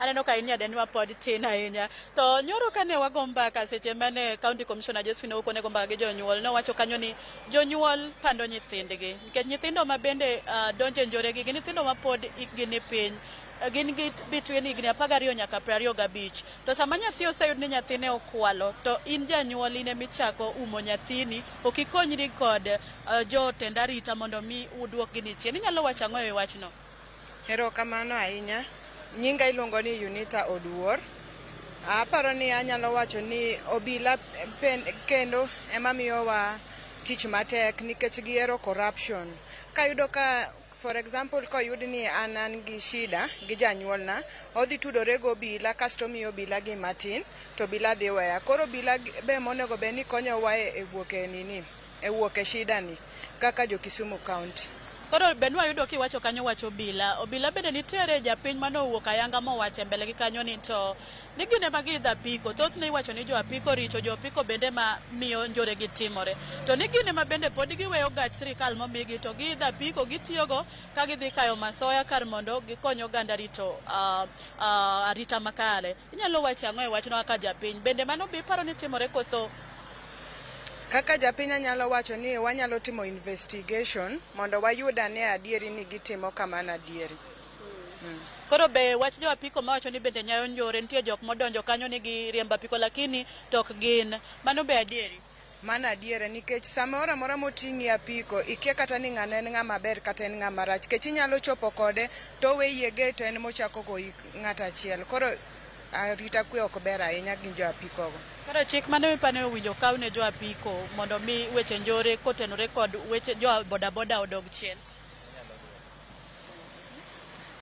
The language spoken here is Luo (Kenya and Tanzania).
Aneno ka in nyadenwa pod tin ahinya. To nyoro kane wago mbaka seche mane County Commissioner Josephine Ouko ne go mbaka gi jonyuol, nowacho kanyo ni jonyuol pando nyithindgi nikech nyithindo ma bende donjo e njoregi gin nyithindo ma pod hikgi ni piny gin gi between higni 12 nyaka 25. To sama nyathi oseyud ni nyathine okwalo to in janyuol in emichako umo nyathini, ok ikonyri kod jotend arita mondo mi uduok gini chien. Inyalo wacho ang'o e wachno? Erokamano ahinya. Nyinga iluongo ni Unita Oduor. Aparo ni anyalo wacho ni obila pen, kendo ema miyowa tich matek nikech gihero corruption. Kayudo ka for example koyud ni an an gi shida gi janyuolna, odhi tudore gi obila kasto omiyo obila gima tin to obila dhi weya. Koro obila be monego bed ni konyowa e wuok e nini e wuok e shida ni kaka jo Kisumu County. Koro be nwayudo kiwacho kanyo wach obila. Obila bende nitiere japiny manowuok ayanga mowacho e mbele gi kanyo ni to ni gin ema giidho apiko. Thothne iwacho ni jo apiko richo, jo apiko bende ma miyo njore gi timore. To ni gin ema bende pod giweyo gach sirikal momigi to giidho apiko gitiyogo ka gidhi kayo masoya kar mondo gikony oganda rito arita makare. Inyalo wacho ang'o e wachno kaka japiny? Bende mano be iparo ni timore koso? Kaka japiny anyalo wacho ni wanyalo timo investigation mondo wayud ane adieri ni gitimo kamano adieri. Koro be wach jo apiko mawacho ni bende nyayo njore, nitie jok modonjo kanyo ni giriembo apiko lakini to ok gin. Mano be adieri? Mano adiera nikech samoro amora moting'i apiko ikia kata ni ng'ano en ng'ama ber kata en ng'ama rach nikech inyalo chopo kode to oweyi e gate to en mochako goyi ng'ato achiel. Koro arita kwe ok ber ahinya gi jo apiko go. Koro chik mane mipani owinjo kaw ne jo apiko mondo mi weche njore kotenore kod weche jo bodaboda odog chien?